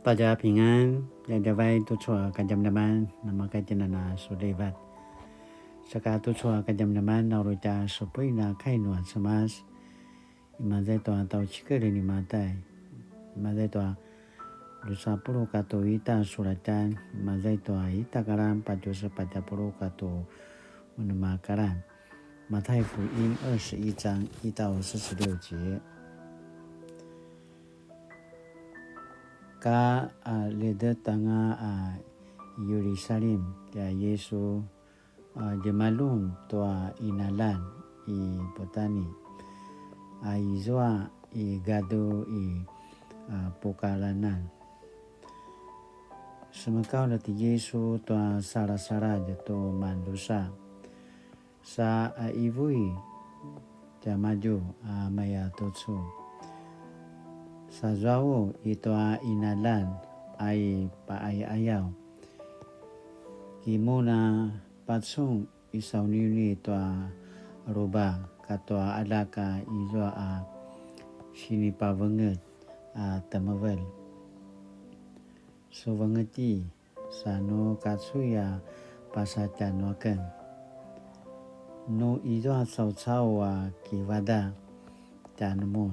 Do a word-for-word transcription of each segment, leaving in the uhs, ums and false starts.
大家平安, djavadjavay tucu a kadjamadjaman, namakatjenan a sulivat. Saka tucu a kadjamadjaman, na uri tja supuin a kai nua Cemas, imaza i tua tjaucikel ni Matai, imaza i tua drusa puluq katua ita sulatjan, imaza i tua ita karan patje sepatj a puluq katua unem a karan. 馬太福音二十一章一到四十六節。 Ka a ljedet anga a Yerusalim tia Yisu, a, djemaljun tua qinaljan i Betani, a izua i gadu i, a, Pukalanan. Semekaulj ti Yisu tua salasaladj tu madrusa, sa a qivu tiamadju a maya tucu. Sa zuau i tua qinaljan a i paqayaqayaw, ki mun a pacun i sauniuni tua ruba katua aljak a izua a sinipavengetj a temevelj. Su vengetj i, sa nu kacui a pasa tjanuaken. Nu izua caucau a kivadaq tjanumun,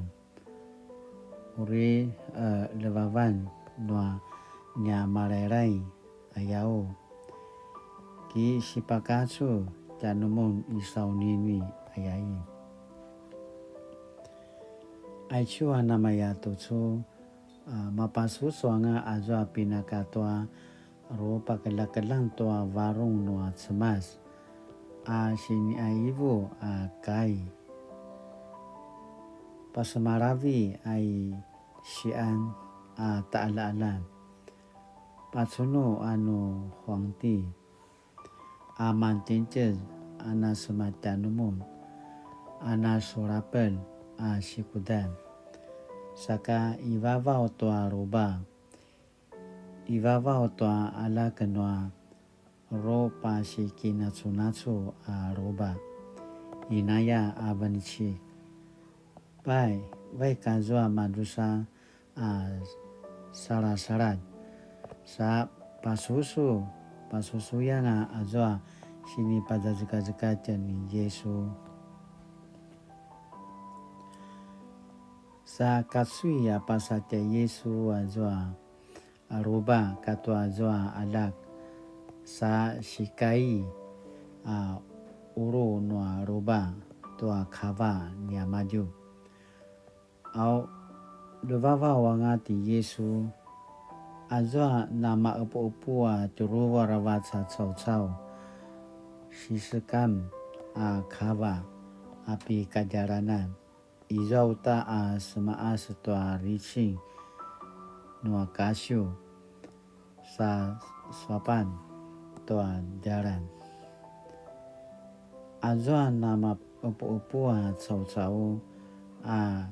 uri, e, levavan nua nia Malailai ayau, ki sipakacu tjanumun i sauniuni ayai. Aicu a namaya tucu, a, mapasusu anga azua pinaka tua rupakeljakeljang tua varung nua Cemas a siniqivu a kai. Pasemalavi a i sian a taqaljaqaljan. Pacunu a nu huangti a mantjintjez a na sema tjanumun, a na sulapelj a sikudan. Saka i vavaw tua ruba, i vavaw tua aljak nua rupasikinacunacun a ruba, inaya a venecik. Pai, vaik azua madrusa a salasaladj, sa pasusu, pasusuyan a azua sinipazazekazekatj ni Yisu. Sa kacui a pasa tjai Yisu azua a ruba katua azua aljak, sa sikai a qulu nua ruba tua kava niamadju. Au, ljevavaw anga ti Yisu, azua namaqepuqepu a tjuruvu aravac a caucau, sisekam a kava a pikadjalanan, izua uta a semaqas tua ricing nua kasiw, sa suapan tua djalan. Azua namaqepuqepu a caucau a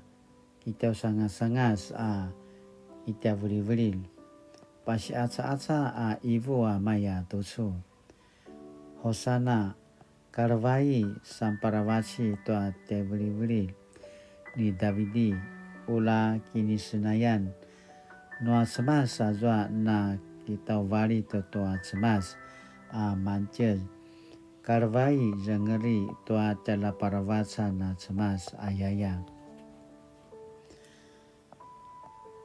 kitjausangasangas a kitjavelivelil, pasiqacaqaca a qivu a maya tucu: Hosana, kalevai, sanparavaci tua tjaivelivelil ni Davidi, ula kinisenayan nua Cemas azua na kitauvalit tua Cemas a mangtjez, kalevai, zengeli tua tjaljaparavacan a Cemas, ayaya.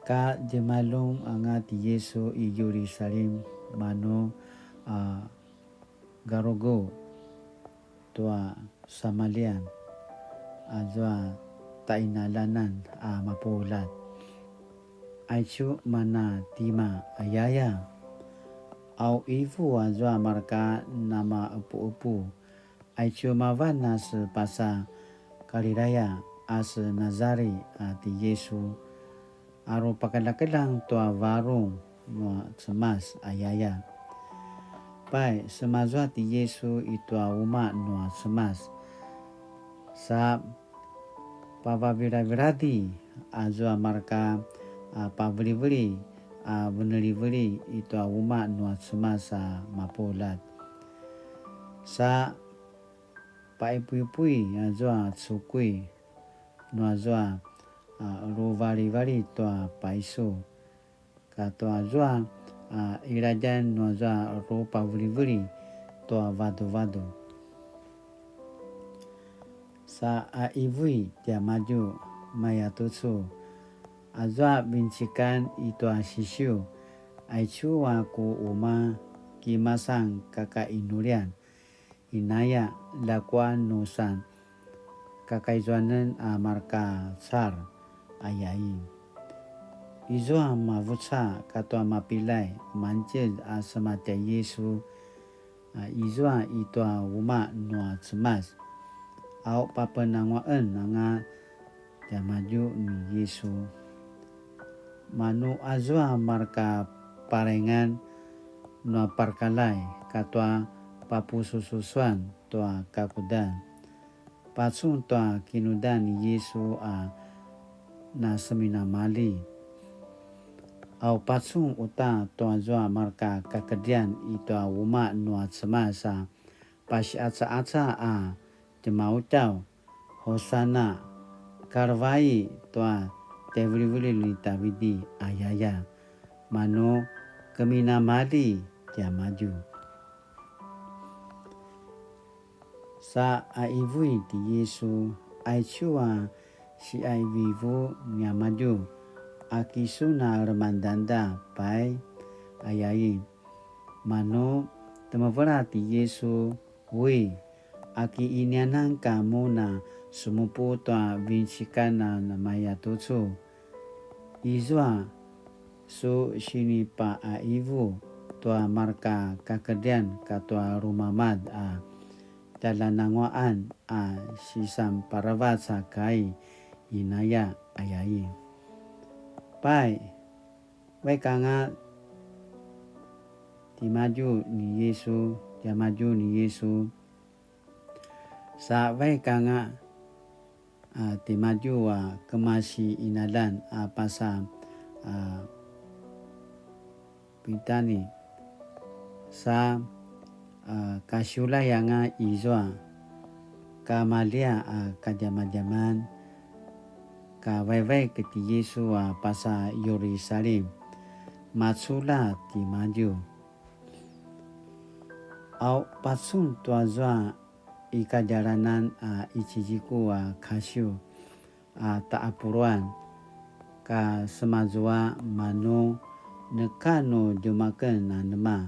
Ka djemaljun anga ti Yisu i Yirusalim, manu a garugu tua Samalian, azua taqinaljanan a mapuljat. Aicu mana tima, ayaya? Au qivu azua marka namaqepuqepu, aicu mavan a se pasa Galilaya a se Nazari a ti Yisu, a rupakeljakeljang tua varung nua Cemas, ayaya. Pai, semazua ti Yisu i tua umaq nua Cemas, sa pavavilaviladi azua marka a paveliveli a veneliveli i tua umaq nua Cemas a mapuljat. Sa paipuipui azua cukui nuazua a ruvalivali tua paisu, katua zua a iladjan nua zua rupaveliveli tua vaduvadu. Sa a ivui tiamadju mayatucu, azua vincikan i tua sisiu, aicu a ku uma kimasan kakainuljan, inaya ljakua nusan kakaizuanen a marka car, ayai. Izua mavuca katua mapilay mangtjez a sema tjai Yisu, a izua i tua uma nua Cemas. Au papenanguaqen anga tiamadju ni Yisu. Manu azua marka parengan nua parkalay katua papusususuan tua kakudan. Pacun tua kinudan ni Yisu a naseminamalji. Au pacun uta tua zua marka kakedrian i tua uma nua Cemas a pasiqacaqaca a tjemautjaw, Hosana, kalevai tua tjaivilivililj ni Tavidi, ayaya. Manu keminamalji tiamadju. Sa a ivui ti Yisu, aicu a siaivivu niamadju, a kisun a lemangdangda, pai, ayai. Manu temevela ti Yisu, ui, a ki inianan ka mun a semupu tua vincikan a namayatucu. Izua su sinipaqaivu tua marka kakedrian katua lumamad a tjaljananguaqan a sisanparavac a kai, inaya, ayai. Pai, vaik anga timadju ni Yisu, tiamadju ni Yisu. Sa vaik anga a timadju a kemasi qinaljan a pasa a Pitani, sa a kasiulay anga izua kamalia a kadjamadjaman, ka vaivaik ti Yisu a pasa Yerusalim, maculja timadju. Au pacun tua zua i kadjalanan a iciziku a kasiw a taqapuluan, ka semazua manu neka nu djumaken anema,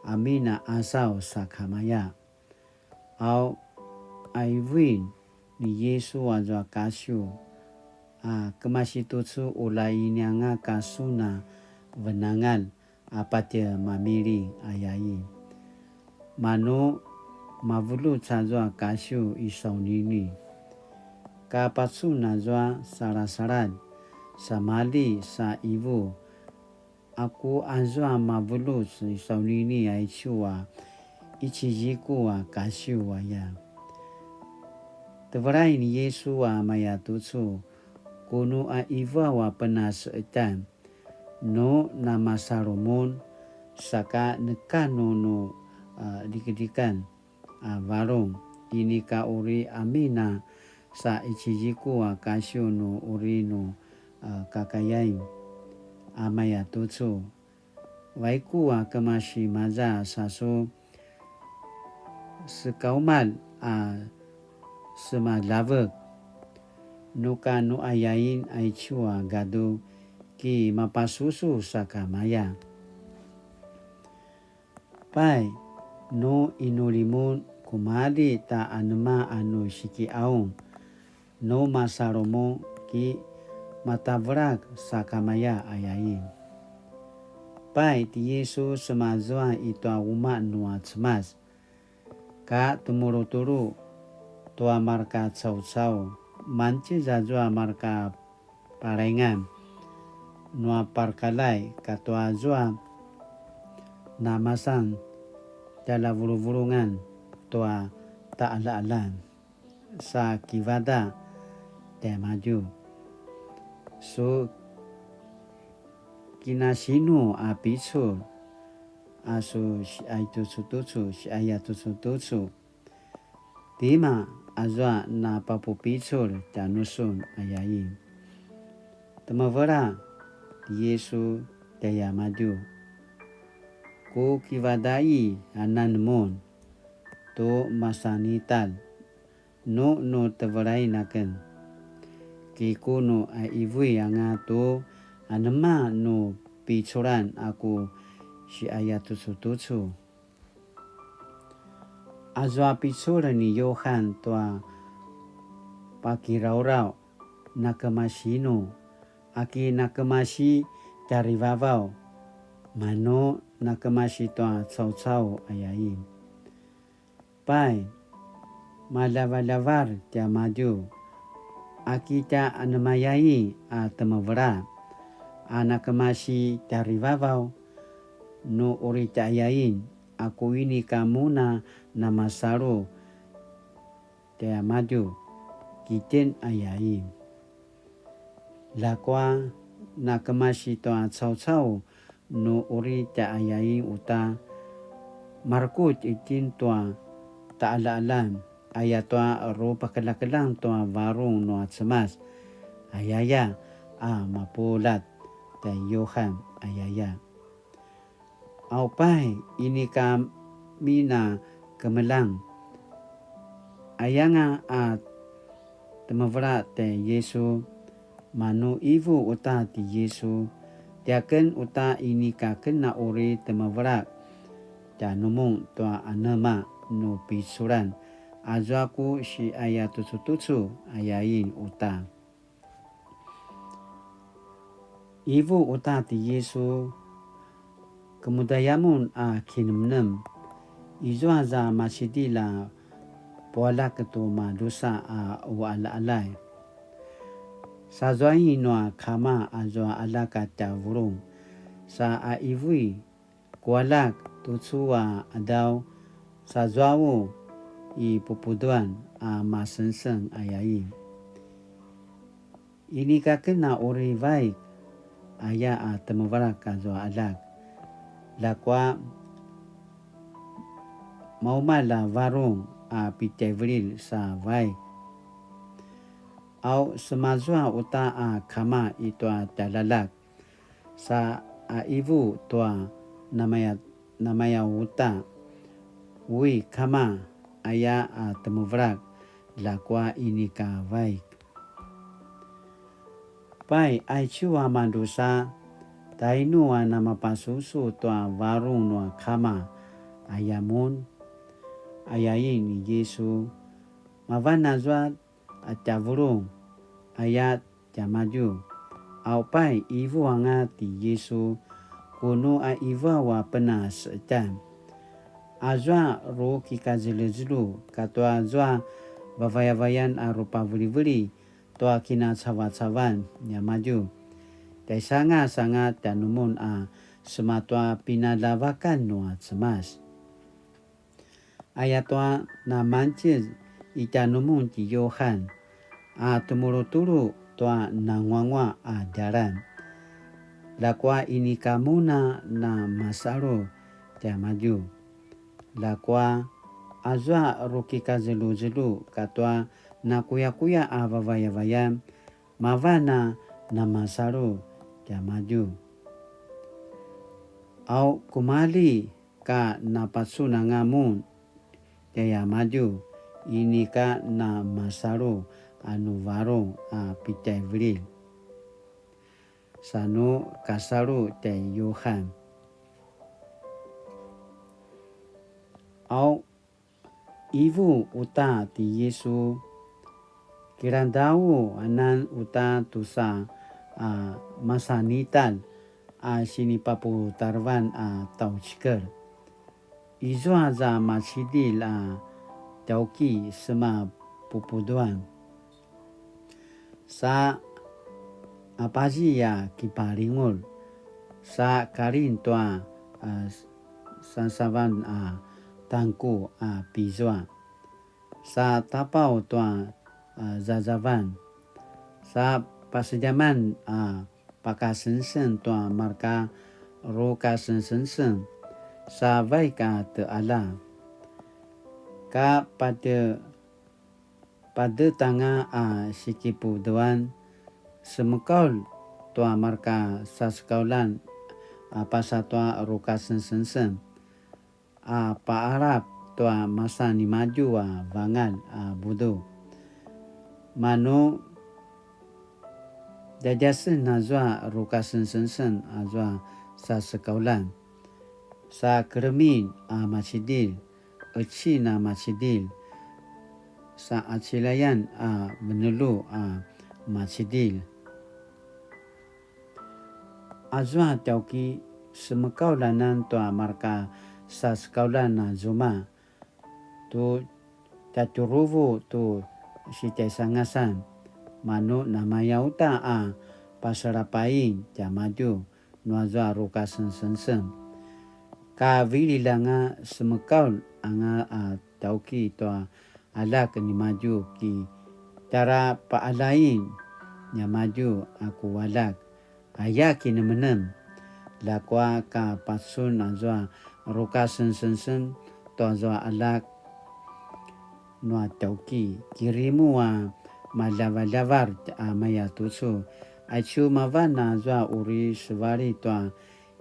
amin a asaw sakamaya. Au, aivuin ni Yisu azua kasiw, a kemasi tucu ula inianga ka sun a venangalj a patje mamiling, ayai. Manu maveluc azua kasiw i saunini. Ka pacun azua salasaladj, samalji sa ivu, aku azua maveluc i saunini aicu a iciziku a kasiw aya. Tevelai ni Yisu a mayatucu, kunu a ivaw a penaseqetan, nu namasalu mun, saka neka nu nu, a, dikedikan a varung, inika uri amin a sa iciziku a kasiw nu uri nu, a, kakayain, a mayatucu. Vaiku a kemasi maza sa su sekaumalj a semalavek, nuka nu ayain aicu a gadu ki mapasusu sakamaya. Pai, nu inuli mun, kumalji ta anema a nu sikiqaung, nu masalu mun ki matavelak sakamaya, ayain. Pai ti Yisu semazua i tua umaq nua Cemas, ka temulutulu tua marka caucau, mangtjez azua marka palaingan nua parkalay katua zua namasan tjalavuluvulungan tua taqaljaqaljan sa kivadaq tiamadju. Su kinasinu a picul a su siqaitucutucu, siqayatucutucu? Tima azua napapupicul tjanusun, ayain? Temevela ti Yisu tjaiamadju. Ku kivadaqi anan mun tu masanitalj, nu nu tevelain aken. Ki ku nu qivuin anga tu anema nu piculan a ku siayatucutucu. Azua picul ni Yuhan tua pakirauraw, nakemasinu, aki nakemasi tjarivavaw, manu nakemasi tua caucau ayain. Pai, maljavaljavar tiamadju, aki tja anemayai a temevela, a nakemasi tjarivavaw, nu uri tja ayain, a ku inika mun a namasalu tiamadju, kitjen ayain. Ljakua nakemasi tua caucau nu uri tja ayain uta, marekutj itjen tua taqaljaqaljan, ayatua rupakeljakeljang tua varung nua Cemas, ayaya a mapuljat tjai Yuhan, ayaya. Au pai, inika mun a kemeljang. Ayanga a temevela tjai Yisu, manu qivu uta ti Yisu, tiaken uta inika ken a uri temevela tjanumun tua anema nu piculan, azua ku siayatucutucu ayain uta. Qivu uta ti Yisu, kemuda yamun a kinemnem, izua za macidilj a pualjak tu madrusa a uqaljaqaljay. Sazuai nua kama azua aljak a tjavulung, sa qivui, ku aljak tucu a qadaw, sazuau i pupuduan a masengseng ayain. Inika ken a uri vaik, aya a temevelak azua aljak. Ljakua maumalj a varung a pitjaivililj sa vaik. Au semazua uta a kama i tua tjaljaljak, sa qivu tua namaya, namaya uta, ui kama, aya a temevelak, ljakua inika vaik. Pai, aicu a madrusa, tainu a namapasusu tua varung nua kama, aya mun? Ayain ni Yisu, mavan azua a tjavulung, aya tiamadju. Au pai, qivu anga ti Yisu, ku nu qivuaw a penaseqetjan. Azua rukikazeluzelu katua zua vavayavayan a rupaveliveli tua kinacavacavan niamadju, tjaisangasangas tjanumun a sema tua pinaljavakan nua Cemas. Ayatua namangtjez i tjanumun ti Yuhan, a temulutulu tua nanguanguaq a djalan. Ljakua inika mun a namasalu tiamadju. Ljakua azua rukikazeluzelu katua nakuyakuya a vavayavayan, mavan a namasalu tiamadju. Au kumalji ka napacun anga mun tjaiamadju, inika namasalu a nu varung a pitjaivililj, sa nu kasalu tjai Yuhan. Au qivu uta ti Yisu, kilangdau anan uta tusa a masanitalj a sinipaputarevan a tjaucikel. Izua za macidilj a tjauki sema pupuduan, sa apazi a kipalingulj, sa kaling tua, a, sansavan a tangku a pizua, sa tapaw tua, a, zazavan, sa pasedjaman a pakasengseng tua marka rukasengsengseng, sa vaik a teala, ka pate padetanga a sikipuduan, semekaulj tua marka sasekauljan a pasa tua rukasengsengseng a paalap tua masa nimadju a vangalj a budu. Manu djadjasen azua rukasengsengseng azua sasekauljan, sa kelemin a macidilj, ecin a macidilj, sa acilayan a venelu a macidilj. Azua tjauki semekauljanan tua marka sasekauljan a zuma, tu tjatjuruvu tu sitjaisangasan, manu namaya uta a pasalapain tiamadju nuazua rukasengsengseng. Ka vililj anga semekaulj anga a tjauki tua aljak nimadju ki tjara paalain niamadju a ku aljak, aya kinemenem. Ljakua ka pacun azua rukasengsengseng tuazua aljak nua tjauki, kirimu a maljavaljavar a maya tucu. Aicu mavan azua uri sevali tua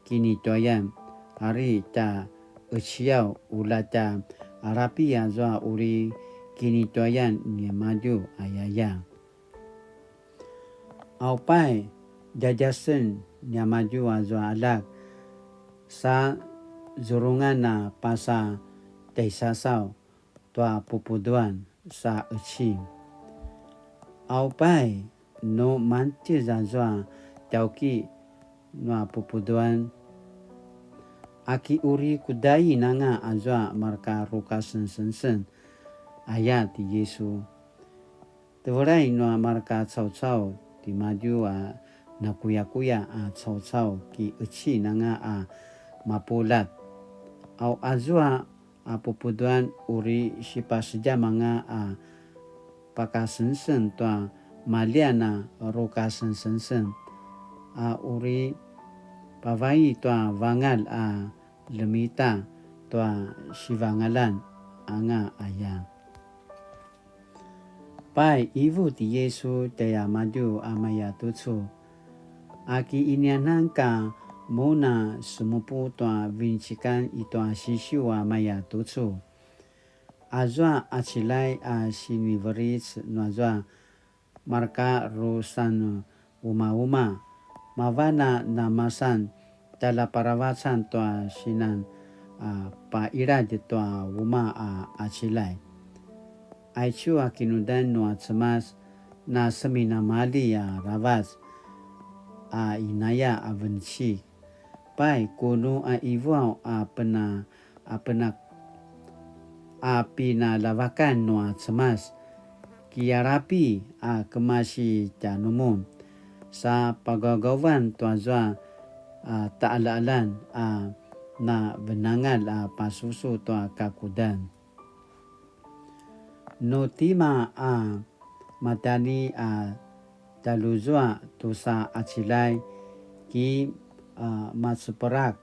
kinituayan, ari tja eciyaw, ula tja alapi azua uri kinituayan niamadju, ayaya. Aupai, djadjasen niamadju azua aljak, sa zurungan a pasa tjaisasaw tua pupuduan sa ecin. Aupai, nu mantjez azua tjauki nua pupuduan, aki uri kudain anga azua marka rukasengsengseng, aya ti Yisu. Tevelai nua marka caucau timadju a nakuyakuya a caucau ki ecin anga a mapuljat. Au azua a pupuduan uri sipasedjam anga a pakasengseng tua maljian a rukasengsengseng, a uri pavai tua vangalj a ljemita tua sivangaljan anga aya. Pai, ivu ti Yisu tjaiamadju a maya tucu, aki inianan ka mun a semupu tua vincikan i tua sisiu a maya tucu? Azua aciljay a siniveric nuazua marka rusan umauma, mavan a namasan tjaljaparavacan tua sinan a pailadj tua uma a aciljay. Aicu a kinudan nua Cemas na seminamalji aravac a inaya a venecik. Pai, kunu a ivuaw a pena a pena a pinaljavakan nua Cemas, kialapi a kemasi tjanumun, sa pagawgawan tuazua a taqaljaqaljan a na venangalj a pasusu tua kakudan. Nu tima a matani a tjaljuzua tusa aciljay ki a maceperak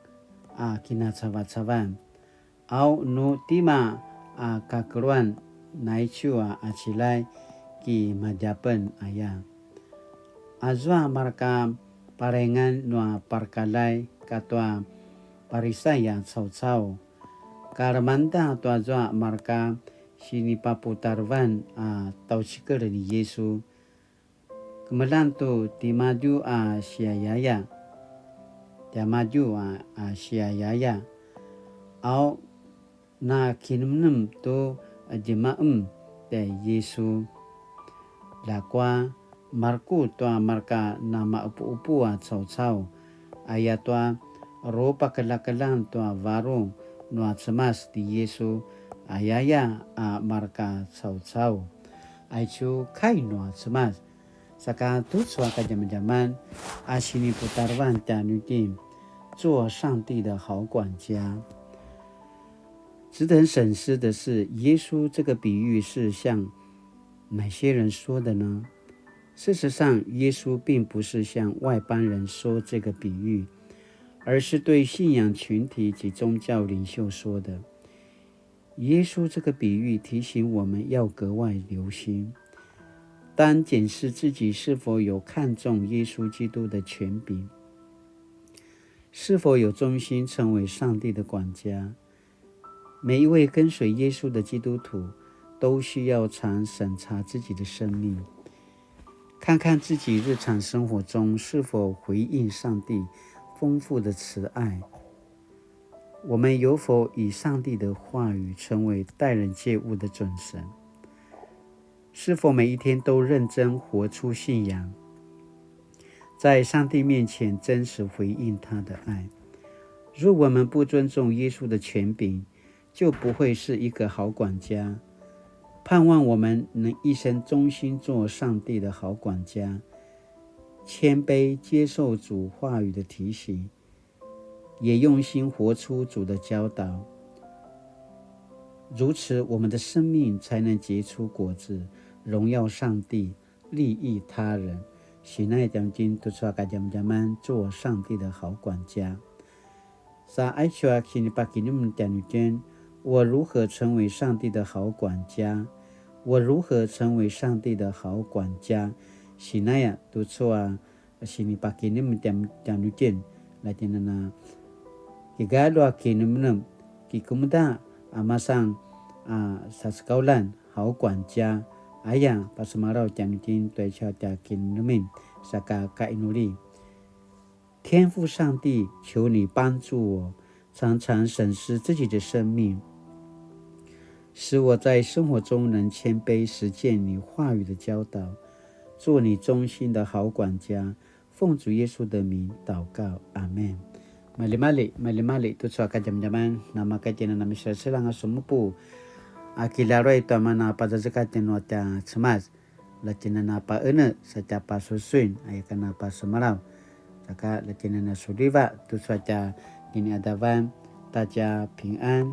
a kinacavacavan. Au nu tima a kakeluan naicu a aciljay ki madjapen aya. Azua marka parengan nua parakaljay katua Parisay a caucau, ka lemangda tuazua marka sinipaputarevan a tjaucikel ni Yisu. Kemeljang tu timadju a siayaya, tiamadju a, a siayaya, au na kinemnem tu djemaem tjai Yisu. Ljakua marekutj tua marka namaqepuqepu a caucau, ayatua rupakeljakeljang tua varung nua Cemas ti Yisu, ayaya a marka caucau. Aicu kai nua Cemas. Saka tucu a kadjamadjaman a siniputarevan tjanuitjen, 做上帝的好管家。值得深思的是，耶稣这个比喻是向哪些人说的呢？事实上，耶稣并不是向外邦人说这个比喻，而是对信仰群体及宗教领袖说的。耶稣这个比喻提醒我们要格外留心，当检视自己是否有看重耶稣基督的权柄，是否有忠心成为上帝的管家？每一位跟随耶稣的基督徒都需要常审查自己的生命，看看自己日常生活中是否回应上帝丰富的慈爱。我们有否以上帝的话语成为待人接物的准绳？是否每一天都认真活出信仰，在上帝面前真实回应他的爱？若我们不尊重耶稣的权柄，就不会是一个好管家。盼望我们能一生忠心做上帝的好管家，谦卑接受主话语的提醒，也用心活出主的教导。如此，我们的生命才能结出果子，荣耀上帝，利益他人。Sinaya tjanuitjen tucu a kadjamadjaman 做上帝的好管家。Sa aicu a kinipakinemnem tjanuitjen, 我如何成为上帝的好管家？我如何成为上帝的好管家？Sinaya tucu a sinipakinemnem tjanuitjen, la tjinana kigalju a kinemnem, kikemuda a masan a sasekaulan 好管家, aya pasemalaw tjanuitjen tua aicu a tja kinemnemen, saka kainuli. 天父上帝，求你帮助我，常常审视自己的生命，使我在生活中能谦卑实践你话语的教导，做你忠心的好管家。奉主耶稣的名祷告，阿们。Maljimalji, maljimalji, tucu a kadjamadjaman, namaka tjinana miselasela anga semupu a kilaruai tua mana pazazekatjen nua tja Cemas. La tjinana paene sa tja pasusuin, aya kana pasemalaw. Saka la tjinana suliva tucu a tja kiniadavan, ta tja pingan.